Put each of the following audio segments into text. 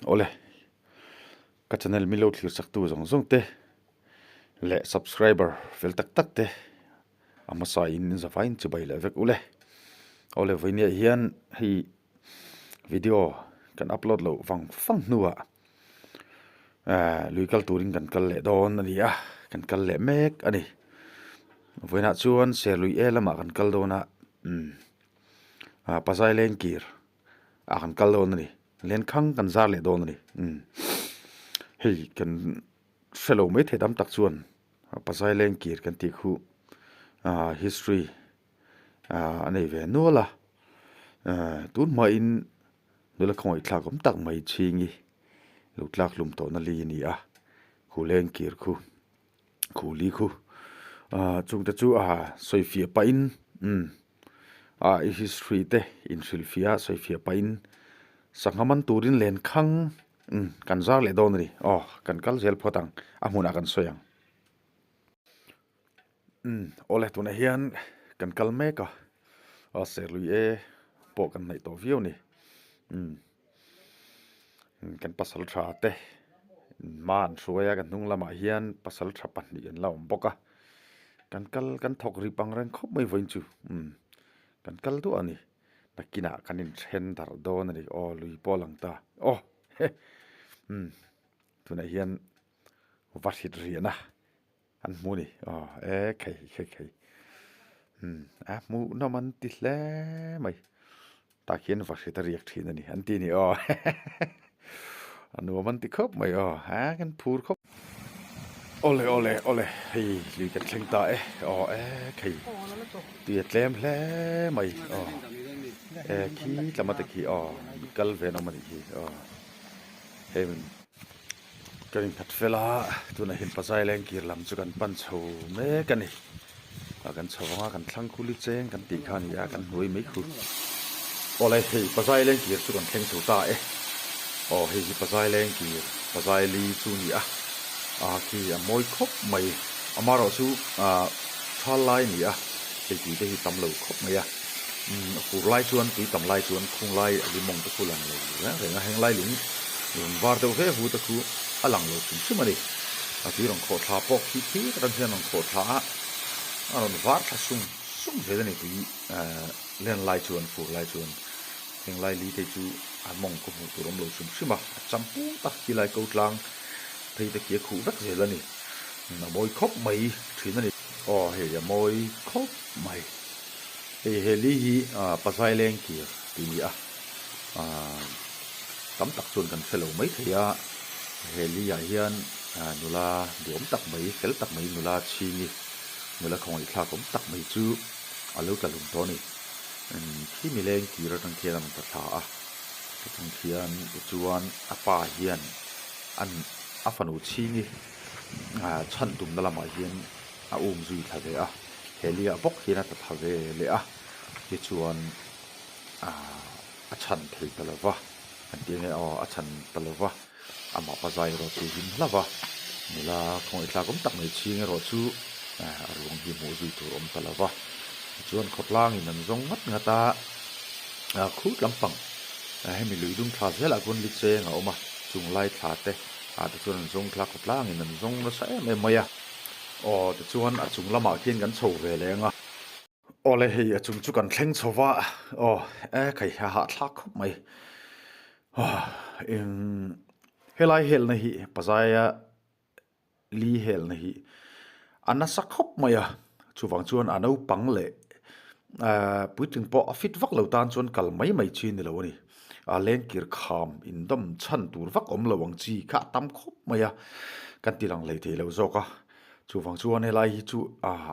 Awle, ka channel min lo thlir chak tu zawng zawng te leh subscriber fel tak tak te a hmasa in zavaiin chibai leh vek ule. Awle vawinia hian hei video kan upload loh vang vang hnuah eh lui kal turin kan kal leh dawn a ni a, kan kal leh mek a ni. Vawiinah chuan Serlui e lamah kan kal dawn a, umm Pazai Lengkir ah kan kal dawn a ni. Lenkhang kan zar leh dawn a ni. Umm hei kan hre lo mai thei tam tak chuan Pazai Lengkir kan tih khu ah history ah a nei ve nual a. Ah tun hmain nula khawngaih thlak awm tak mai chhingi lo tlak hlum tawhna li a ni a, khu Lengkir khu. Khuli khu ah chungte chu ah sawifiah pahin umm ah i history te inhrilhfiah a sawifiah pahin sangha man turin len khang umm kan zar leh dawn a ni aw kan kal zel phawt ang a hmunah kan sawi ang umm awle tunah hian kan kal mek a aw serlui e pawh kan hnaih tawh viau a ni umm. Kan pasal tha te hma an hruai a kan hnung lamah hian pasal tha pahnih an la awm bawk a kan kal kan thawk rip ang reng khawp mai vawiin chu umm kan kal duah a ni nakinah kan inthen darh dawn a ni aw lui pawh a lang ta aw he umm tunah hian va hrit riahna An hmu ni aw e khei khei khei umm a hmuh nawm an ti hle mai tah khian va hrit a riak thin a ni an ti ni aw a nuam an ti khawp mai aw a kan phur khawp awle awle awle hei lui kan thleng ta e aw e khei tui a tlem hle mai aw e khi tlama te khi aw kal ve an awm a nih hi aw hei. Kan innghat fel a, tunah hian Pazai lengkir lam chu kan pan chho mek a ni. A kan chho vang a, kan thlang khu li cheng kan tih kha a ni a, kan hnuai mai khu. Awle hei Pazai lengkir chu kan thleng chho ta e. Aw hei hi Pazai lengkir, Pazai li chu a ni a, a khi a mawi khawp mai. Amaherawh chu ah thal lai a ni a, hei tui te hi tam lo khawp mai a. Umm a fur lai chuan tui tam lai chuan khung lai a limawng te khu lang lo reng reng a, heng lai lung lung var deuh ve vu te khu a lang lo hrim hrim a ni. A tui rawn khawh thla pawh khi khi atang hian rawn khawh thla a, a rawn var thla sung sung zel a ni tui eh len lai chuan fur lai chuan heng lai li te chu a mawng khaw hmuh tur awm lo hrim hrim a, a cham put a khi lai ko tlang phei te khi a khuh vek zel a ni. A mawi khawp mai thin a ni. Aw hei a mawi khawp mai. Hei heli hi Pazai Lengkir tih a ni a, tam tak chuan kan hre lo mai thei a, heli ah hian nula duhawm tak mai, fel tak mai nula chhingi, nula khawngaihthlak awm tak mai chu a lo tla hlum tawh a ni. Khi mi Lengkir atang khian a rawn tla thla a, chutang khian tichuan a pa hian a fanu chhingi chhan tumna lamah hian a um zui thla ve a, Helia bawk hian a tla thla ve leh a, tichuan aah a chhan thei ta lo va, an tih ange aw a chhan ta lo va, amah pa zai erawh chu him hlauh va, nula khawngaih thlak awm tak mai chhing erawh chu a ruang hi hmuh zui tur awm ta lo va, tichuan khawtlangin an zawng ngat ngat a, khut lampang hemi lui dum thla zelah khawn li cheng a awm a, chung lai thla te ah te chuan an zawng thla khawtlangin an zawng nasa em em mai a. Aw tichuan a chung lamah khian kan chho ve leh ang a. Aw le hei a chung chu kan thleng chho va aw e khai a hahthlak khawp mai. Aw eng helai helna hi Pazaia li helna hi a nasa khawp mai a chuvang chuan a naupang leh eh puitling pawh a fit vak lo tan chuan kal mai mai chi a ni lo a ni. A lengkir kham indawm chhan tur vak awm lo ang chi kha a tam khawp mai a, kan ti lang hlei thei lo zawk a. Chuvang chuan helai hi chu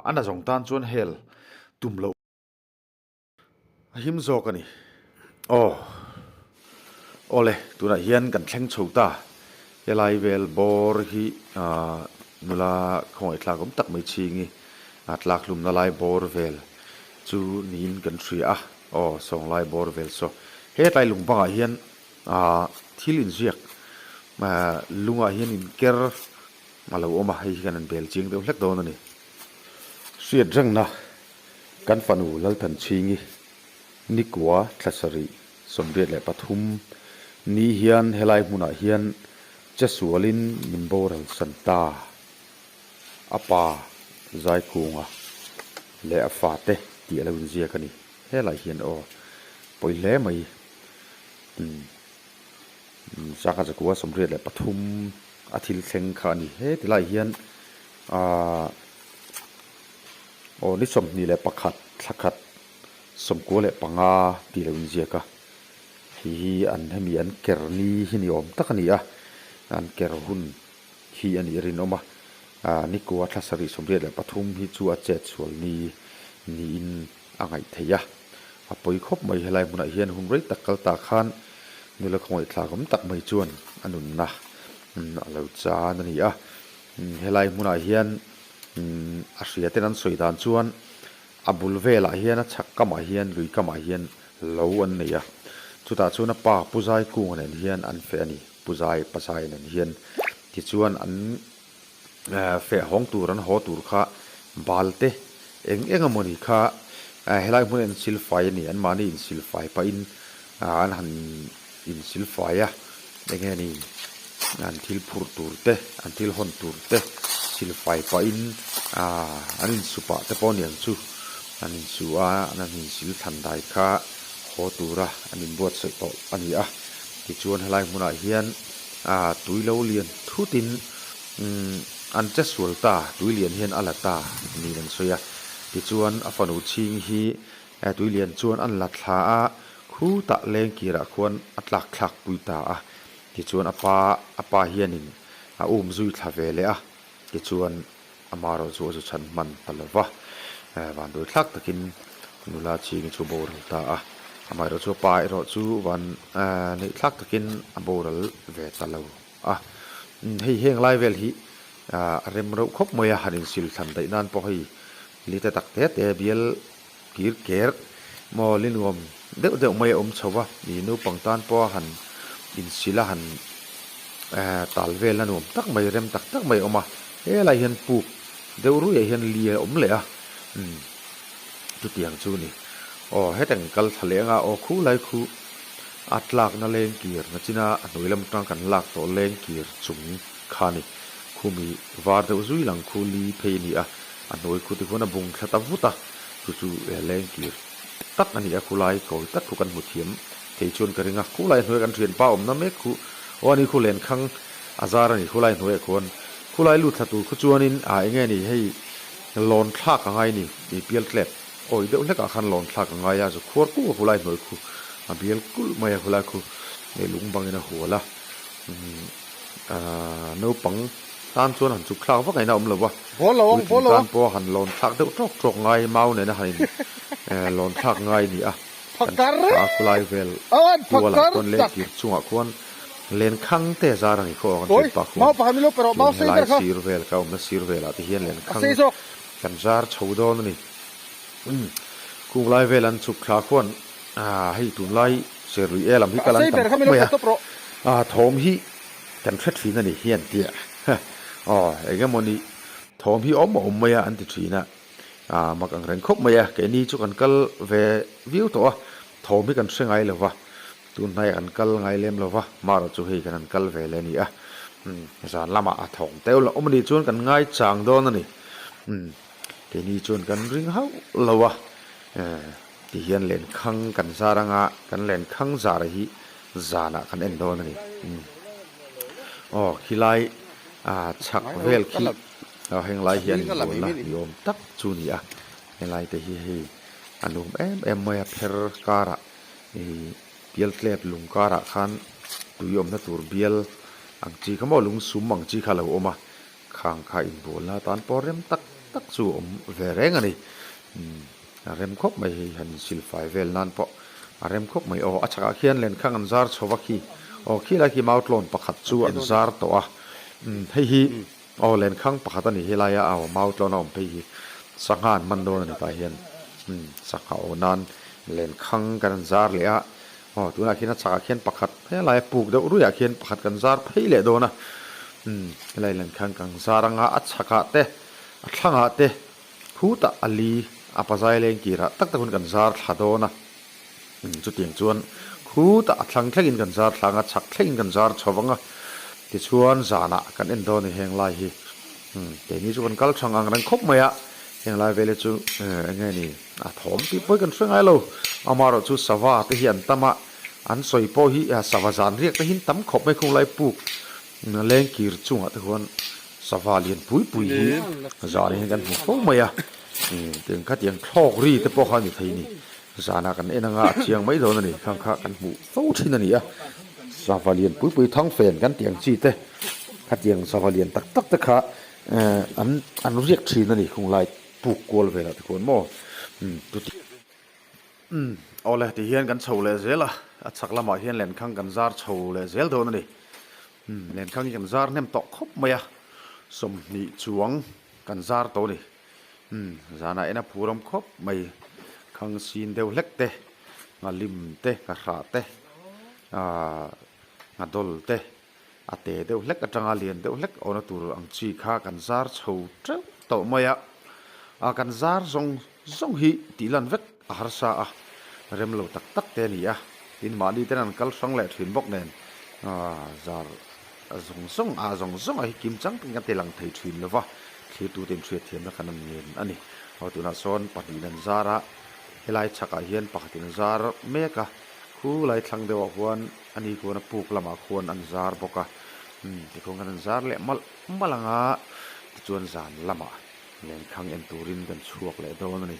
a na zawng tan chuan hel tum loh a him zawk a ni. Aw, awle tunah hian kan thleng chho ta. Helai vel bawr hi nula khawngaihthlak awm tak mai chhingi tlak hlumna lai bawr vel chu niin kan hria a. Aw sawnglai bawr vel saw. He tlai lung bangah hian aah thil inziak aah lungah hian inker a lo awm a, hei hi kan han bel chiang deuh hlek dawn a ni. Hriat rengna kan fanu Lalthanchhingi Nikua thla sarih 73. Ni hian helai hmunah hian che sualin min boral san ta. A pa Zaikunga leh a fate tih a lo inziak a ni. Helai hian aw pawi hle mai. Umm Sangha zakua 83 a thil thleng kha a ni. He ti lai hian aaa aw ni 21 thla khat 95 tih a lo inziak a. Hei hi an hemi an ker ni hi ni awm tak a ni a, an ker hun hi a nih rinawm a. Aaa nikua thla sarih 83 hi chu a chet sual ni niin a ngaih theih a. A pawi khawp mai helai hmunah hian hun rei tak kal ta khan nula khawngaihthlak awm tak mai chuan a nunna a lo chan a ni a. Helai hmunah hian a hria ten an sawi dan chuan a bul velah hian a chhak kamah hian lui kamah hian lo an nei a. Chutah chuan a pa Pu Zai Kunga nen hian an feh a ni, Pu Zai Pa Zai nen hian. Tichuan an feh hawng tur an haw tur kha bal te eng eng emaw ni kha helai hmun a insil fai a ni, anmahni insil fai pahin an han insil fai a, eng nge ni an thil phurh tur te an thil hawn tur te sil fai pahin an insu pah te pawh a niang chu an insu a an han insil thlan dai kha haw tura an inbuatsaih tawh a ni a, tichuan helai hmunah hian. Ah tui lo lian thutin umm an che sual ta, tui lian hian a la ta niin an sawi a. Tichuan a fanu chhing hi eh tui lian chuan an la thla a, khutah leng kirah khuan a tlak thlak pui ta a. Tichuan a pa a pa hianin a um zui thla ve leh a, tichuan amaherawh chu a zu chhan hman ta lo va, van dui thlak takin nula chhing chu boral ta a, amaherawh chu a pa erawh chu van neih thlak takin a boral ve ta lo a. Hei heng lai vel hi a rem reuh khawp mai a, han insil thlan daih nan pawh hei lite tak te te bial kir ker maw li nuam deuh deuh mai a awm chho va, mi naupang tan pawha han insil a han tal vel a nuam tak mai rem tak tak mai a awm a, helai hian puk deuh ruiah hian li a awm leh a, umm chutiang chu a ni. Aw hetang kal thla leh anga aw khu lai khu a tlakna leng kir na china a hnuai lam atang kan lak tawh leng kir chung kha a ni, khumi var deuh zui lang khu li phei a ni a. A hnuai khu tikhuan a bung thla ta vut a, chu chu leng kir tak a ni a, khulai kawi tak khu kan hmu thiam thei chuan ka ring a, khulai hnuaia kan thianpa awmna mek khu aw a ni khu lenkhang a zar a ni khulai hnuaiah khuan khulai lut thla tur khu chuanin a enge ni hei lawn thlak a ngai ni tih pial tlep awi deuh hlekah khan lawn thlak a ngai a, zu khuar kuk a khulai hnuai khu a bial kulh mai a khulai khu lung bangin a hual a umm naupang. Tan chuan han chuk thlak vak ain a awm lo va, puitling tan pawh han lawn thlak deuh tawk tawk ngai, mau nena han in lawn thlak ngai a ni a. Kan thla khulai vel kualah khuan leng kir chungah khuan lenkhang te zar a ni khaw kan ṭhen pah khuan chuan helai sir vel ka awmna sir velah te hian lenkhang kan zar chho dawn a ni. Khung lai vel an chuk thla khuan hei tunlai Serlui e lam hi kal an tam khawp mai a, thawm hi Kan hre thin a ni hi an ti a, aw eng emaw ni thawm hi awm a awm mai a an ti thin a, ah mak ang reng khawp mai a, keini chu kan kal ve viau tawh a, thawm hi kan hre ngai lo va, tun hnaiah kan kal ngai lem lo va, marawh chu hei kan han kal ve leh a ni a, umm zan lamah a thawm teuh loh awm a nih chuan kan ngai chang dawn a ni, umm keini chuan kan ring hauh lo a, eh tihian lenkhang kan zar anga kan lenkhang zar hi Zanah kan en dawn a ni. Aw khilai ah chhak vel khi aw heng lai hian inbualna ni awm tak chu a ni a, helai te hi hei a nuam em em mai a pher karah ih pial tlep lung karah khan tui awmna tur bial ang chi kha maw lung sum ang chi kha a lo awm a, khang kha inbualna atan pawh rem tak tak chu a awm ve reng a ni. A rem khawp mai hei han insilfai vel nan pawh a rem khawp mai. Aw a chhakah khian lenkhang an zar chho va khi aw khilai khi mautlawn pakhat chu an zar tawh a umm hei hi aw lenkhang pakhat a ni helaia aw mautlawn a awm phei hi sangha an man dawn a ni tah hian umm sangha aw nan lenkhang kan an zar leh a aw tunah khian a chhakah khian pakhat helaia puk deuh ruihah khian pakhat kan zar phei leh dawn a umm helai lenkhang kan zar anga a chhakah te a thlangah te. Khutah a li a pazai leng kirah tak tak hun kan zar thla dawn a, chutiang chuan khu Khutah a thlang thlengin kan zar thlang a, chhak thlengin kan zar chho vang a, tichuan zanah kan en dawn a ni heng lai hi. Umm keini chu kan kal thang ang reng khawp mai a, heng lai vel hi chu eng nge ni a thawm tih pawh hi kan hre ngai lo. Amaherawh chu sava te hi an tam a, an sawi pawh hi sava zan riak te hi an tam khawp mai khung lai puk leng kir chungah te khuan sava lian pui pui hi zan hian kan hmu fo mai a, tiang khatiang thlawk ri te pawh kha a ni thei ni. Zanah kan en anga a chiang mai dawn a ni. Khang kha kan hmuh fo thin a ni a. Sava lian pui pui thang fen kan tih ang chi te, khatiang sava lian tak tak te kha an an riak thin a ni khung lai puk kual velah te khuan maw. Umm chuti umm awle ti hian kan chho leh zel a, a chhak lamah hian lenkhang kan zar chho leh zel dawn a ni. Umm lenkhang hi kan zar hnem tawh khawp mai a, 20 chuang kan zar tawh a ni. Umm zanah en a phur awm khawp mai khang sin deuh hlek te ngha lim te ngha hrah te ahh ngha dawl te a te deuh hlek atanga lian deuh hlek awna tur ang chi kha kan zar chho teuh tawh mai a ah kan zar zawng zawng hi tih lan vek a harsa a rem lo tak tak te a ni a tin mahni ten an kal hrang leh thin bawk nen ahh zar A zawng zawng a zawng zawng a hi kim chang takin a ti lang thei thin lova, thlirtute inhriatthiamna kan an ngen a ni. Aw tunah sawn pahnihin an zar a, helai chhakah hian pakhatin a zar mek a, khu lai thlang deuhah khuan a ni khuan a puk lamah khuan an zar bawk a, umm tikhuan khan an zar leh malh malh ang a, tichuan zan lamah lenkhang en turin kan chhuak leh dawn a ni.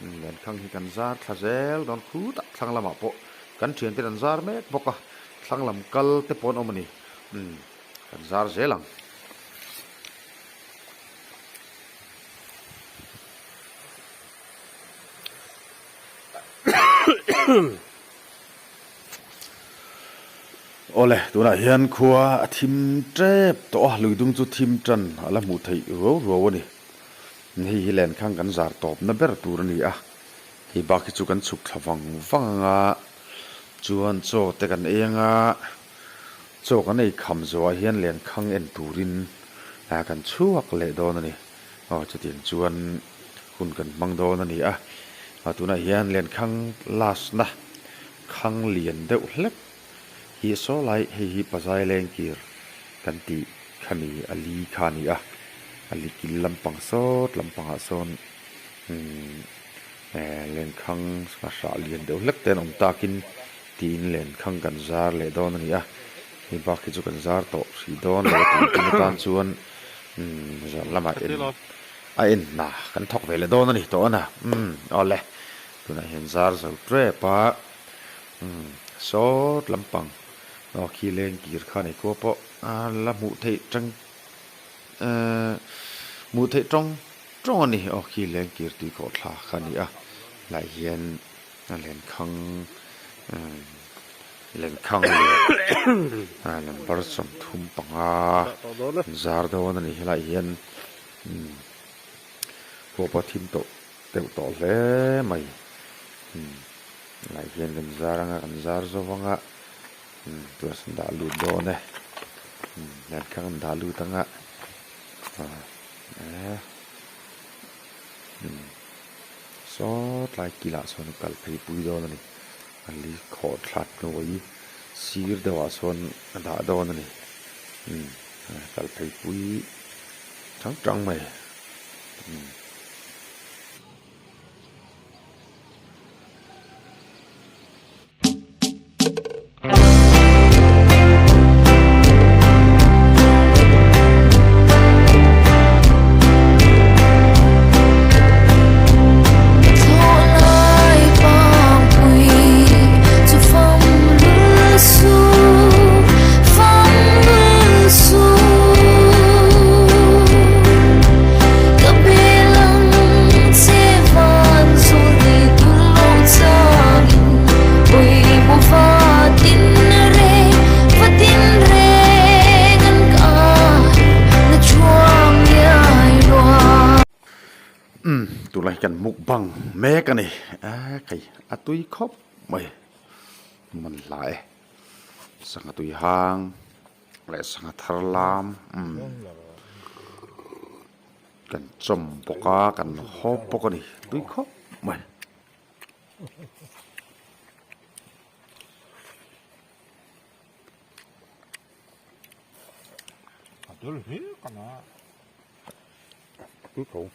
Umm lenkhang hi kan zar thla zel dawn khutah thlang lamah pawh kan thianten an zar mek bawk a, thlang lam kal te pawh an awm a ni. Umm kan zar zel ang. Awle tunah hian khua a thim tep tawh a, luidung chu thim tan a la hmuh theih ruau ruau a ni. Hei hi lenkhang kan zar tawpna ber tur a ni a, hei bak hi chu kan chhuk thla vang vang ang a, chuan chaw te kan ei ang a. Chaw kan ei kham zawhah hian lenkhang en turin kan chhuak leh dawn a ni. Aw chutiang chuan hun kan hmang dawn a ni a. Tunah hian lenkhang last na khang lian deuh hlek hi saw lai hei hi pazai lengkir kan tih kha ni a li kha a ni a. A li kil lampang sawt lampangah sawn umm lenkhang hrah lian deuh hlek te an awm takin Tiin lenkhang kan zar leh dawn a ni a, hei bak hi chu kan zar tawh hrih dawn lo a tih tum atan chuan umm zan lamah en a en hna kan thawk ve leh dawn a ni tawh a na umm awle tunah hian zar zo tep a umm sawt lampang aw khi leng kir khan ei kua pawh a la hmuh theih tang ehh hmuh theih tawng tawng a ni aw khi leng kir tui khawh thla kha a ni a lai hian. A lenkhang lenkhang leh number 35 zar dawn a ni helaiah hian khua pawh a thim tawh deuh tawh hle mai helaiah hian kan zar anga kan zar zo anga tunah sawn dah lut dawn e lenkhang an dah lut anga eh. Saw tlai kilah sawn a kal phei pui dawn a ni a li khawh thla hnuai sir deuhah sawn a dah dawn a ni umm a kal phei pui tang tang mai umm. Umm tunlai hi kan mukbang mek a ni a kei a tui khawp mai man hla e sangha tui hang leh sangha thar lam umm. Kan chawm bawk a, kan hawp bawk a ni tui khawp mai. Tui tho.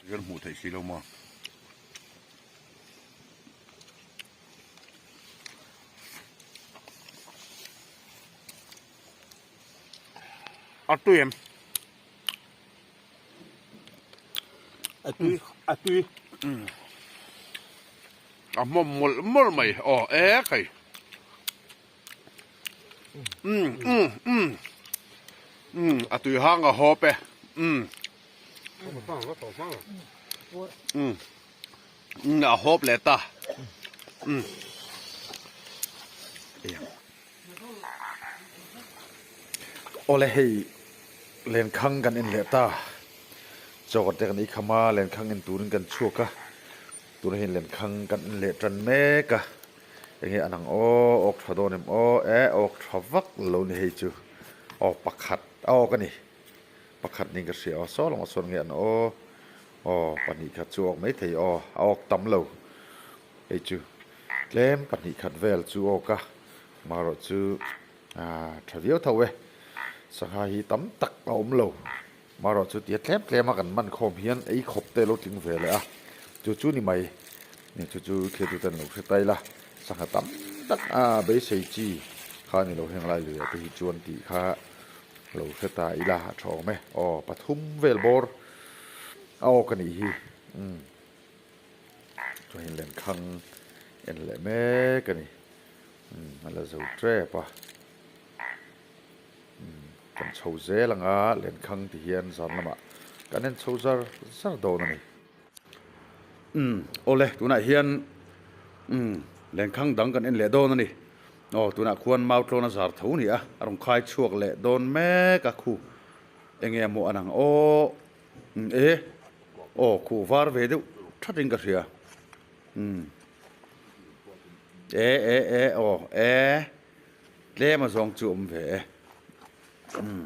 Hian hmuh theih si lo maw. A tui em? A tui, a tui. A hmawm mawlh mawlh mai. Aw e khai. Um um um um a tui hang a hawp e. Um um um a hawp leh ta. Um. Awle hei lenkhang kan en leh ta. Chaw te kan ei kham a, lenkhang en turin kan chhuak a. Tunah hian lenkhang kan en leh tan mek a. Enge an ang aw, awk tha dawn em aw, e awk tha vak lo ni hei chu. Aw pakhat a awk a ni. Pakhat niin ka hria aw, saw lawng a sawn nge an aw. Aw pahnih khat chu awk maithei aw, a awk tam lo. Hei chu tlem pahnih khat vel chu awk a, marawh chu tha viau tho e. Sangha hi tam tak a awm lo, marawh chu tia tlem tlem a kan man khawm hian ei khawp te lo tling ve leh a, chu chu ni mai. Chu chu thliatu ten lo hre ta ila, sangha tam tak a beisei chi kha a ni lo heng lai lui ah te hi chuan tih kha lo hre ta ila a tha awm e. Aw pathum vel bawr a awk a nih hi. Umm. Chuanin lenkhang en leh mek a ni. Umm a la zo tep a. Umm kan chho zel ang a lenkhang ti hian zan lamah kan en chho zar zar dawn a ni. Umm awle tunah hian umm lenkhang dang kan en leh dawn a ni. Aw tunah khuan mau tlawn a zar tho a ni a, a rawn khai chhuak leh dawn mek a khu. Enge maw an ang aw. Umm e aw khuh var ve deuh that in ka hria umm e e e aw e tlem a zawng chu awm ve e umm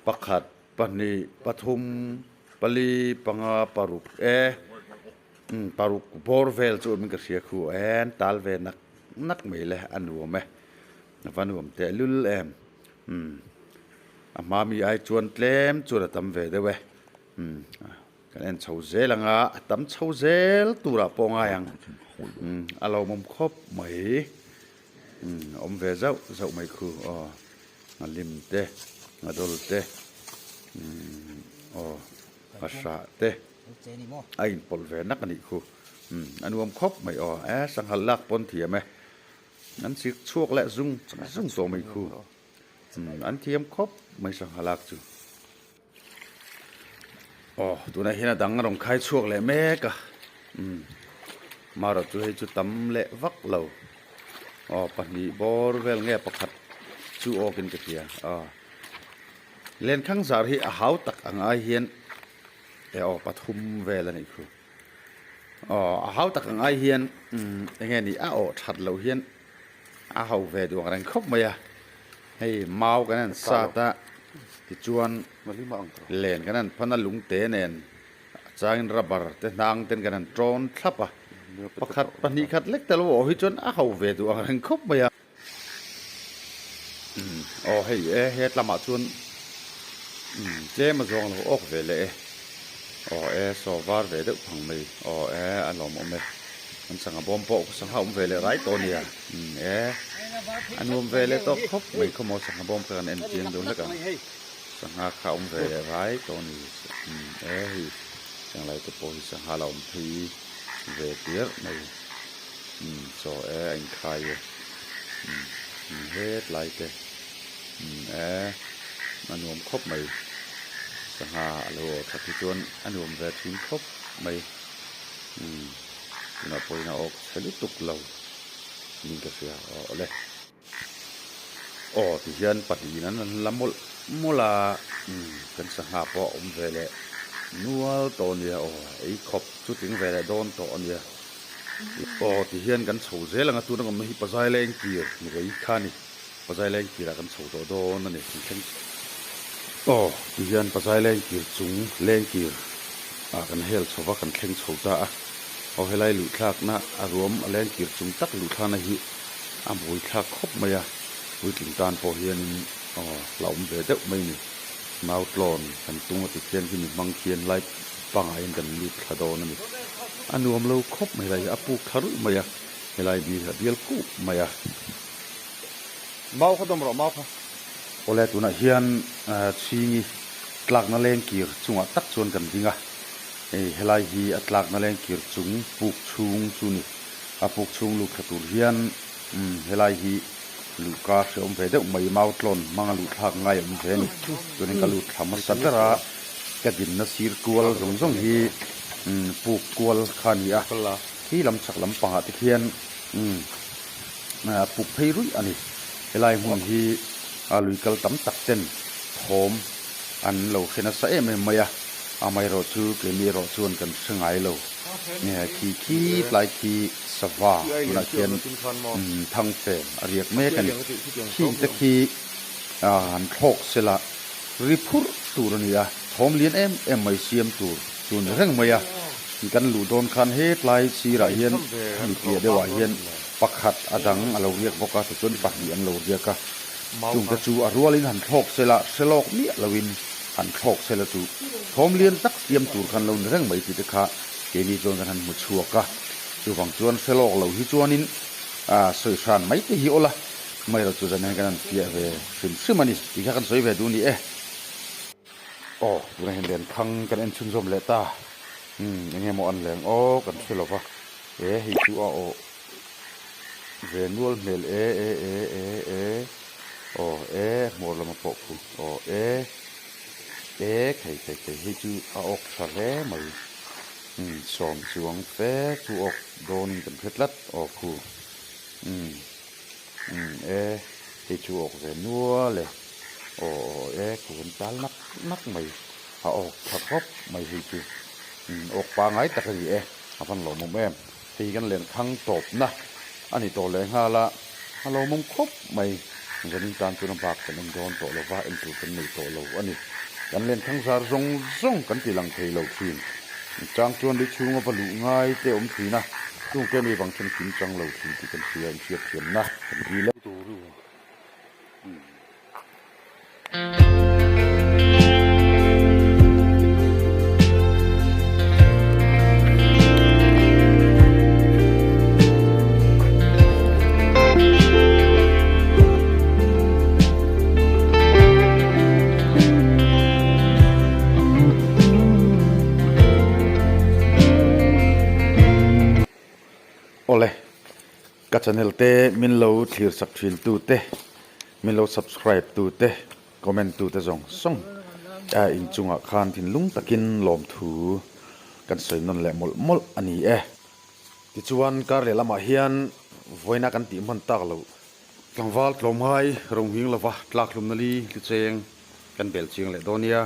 pakhat pahnih pathum pali panga paruk e umm paruk bawr vel chu awm in ka hria khu en tal ve nak nak mai le a nuam e a va nuam teh lul em umm. A hma mi ai chuan tlem chuan a tam ve deuh e. Umm kan en chho zel ang a, a tam chho zel turah pawh ngai ang. Umm a lawmawm khawp mai. Umm a awm ve zauh zauh mai khu aw. A lim te, a dawl te, umm aw a hrah te a inpawlh ve nak a nih khu. Umm a nuam khawp mai aw. E sanghal lak pawn thiam e. An chik chhuak leh zung zung tawh mai khu. An thiam khawp mai sangha lak chu. Aw tunah hian a dang a rawn khai chhuak leh mek a umm marawh chu hei chu tam leh vak lo aw pahnih bawr vel nge pakhat chu awk in ka hria aw lenkhang zar hi a hau tak ang ai hian e aw pathum vel a nih khu aw a hau tak ang ai hian umm enge ni a awh that loh hian. A ho ve duh ang reng khawp mai a, hei mau kan han sat a, tichuan len kan han phan a lungte nen a changin rubber te hnang ten kan han tawn thlap a, pakhat pahnih khat lek tel awh hi chuan a ho ve duh ang reng khawp mai a. Umm aw hei e hetlamah chuan umm tlem a zawng lo awk ve leh e, aw e saw var ve deuh phang mai aw e a lawmawm e. An sangha bawm pawh sangha awm ve leh rai tawh a nia umm e a nuam ve leh tawh khawp mai khaw maw sangha bawm kha kan en chiang deuh hlek ang sangha kha awm ve leh rai tawh a ni umm e hei henglai te pawh hi sangha la awm phei ve tirh mai umm chaw e a inkhai e umm umm hetlai te umm e a nuam khawp mai sangha a lo awh that hi chuan a nuam ve thin khawp mai. Umm tunah pawhin a awk chhe lutuk lo niin ka hria aw awle. Aw tihian pahnihin an han la mawlh mawlh a umm kan sangha pawh a awm ve leh nual tawh a nia aw ei khawp chu tling ve leh dawn tawh a nia. Aw tihian kan chho zel ang a tuna awmna hi pazai leng kir ni rei kha a ni. Pazai leng kirah kan chho tawh dawn a ni kan thleng aw ti hian Pazai leng kir chung leng kir ah kan hel chho va kan thleng chho ta a aw helai luh thlakna a ruam a leng kir chung tak luh thlakna hi a mawi thlak khawp mai a puitling tan pawh hianin aw hlauhawm ve deuh mai a ni nau tlawn kan tung a ti khian khi mi hmang khian lai pangah hian kan lut thla dawn a ni a nuam lo khawp mai helai hi a puk thla ruih mai a helai bi a bial kup mai a. Mau kha dawm rawh mau kha. Awle tunah hian chhingi tlakna lengkir chungah tak chuan kan ding a, hei helai hi a tlakna lengkir chung puk chhung chu ni. A puk chhung lut thla tur hian helai hi luhka hreawm ve deuh mai mau tlawn hmanga luh thlak ngai awm ve a ni. Chuanin ka lut thla hmasa ber a, ka dinna sir kual zawng zawng hi puk kual kha a ni a, khi lam chhak lampangah te khian puk phei ruih a ni. Helai hmun hi a lui kal tam tak ten thawm an lo hre nasa em em mai a, amaherawh chu keini erawh chuan kan hre ngai lo. Khi khi tlai khi sava tunah khian thangfen a riak mek a ni. Khing te khi han thlawk sela ri phurh tur a ni a, thawm lian em em mai siam tur chu a ni reng mai a. Kan luh dawn khan hetlai sirah hian mi piah deuhah hian Pakhat a dang a lo riak bawk a, tichuan pahnih an lo riak a. Chungte chu a rualin han thlawk sela, hre lawk miah loin han thlawk sela chu thawm lian tak siam tur khan lo ni reng mai tih te kha keini chuan kan han hmu chhuak a. Chuvang chuan hre lawk lo hi chuanin sawi hran mai te hi awla mai lo chu zan hian kan han fiah ve hrim hrim a ni tih kha kan sawi ve duh a ni e. Aw, tunah hian lenkhang kan en chhunzawm leh ta. Umm, eng nge maw an leng aw kan hre lo va. E hei chu a aw ve nual hmel e e e e e aw e hmawr lama pawh khu aw e e khei khei khei hei chu a awk tha hle mai umm sawm chuang fe chu awk dawnin kan hre tlat aw khu umm umm e hei chu awk ve nual e aw aw e khu an tal nak nak mai a awk tha khawp mai hei chu umm awk pangai tak a ni e. A van lawmawm em? Hei hi kan lenkhang tawpna a ni tawh leh nghal a, a lawmawm khawp mai. Zanin tan chuan a bak kan en dawn tawh lo va, en tur kan nei tawh lo a ni. Kan lenkhang zar zawng zawng kan ti lang thei lo thin. Chang chuan li chhunga va luh ngai te awm thin a, chungte mi vang chuan kim chang lo thin tih kan hria, inhriatthiamna kan dil e. Awle, Ka channel te min lo thlir sak thin tu te, min lo subscribe tu te, comment tu te zawng zawng a inchungah khan thinlung takin lawmthu kan sawi nawn leh mawlh mawlh a ni e. Tichuan kar leh lamah hian vawiina kan tih hman tak loh tlangval tlawmngai ronghing lova tlakhlumna li hlicheng kan bel chiang leh dawn nia.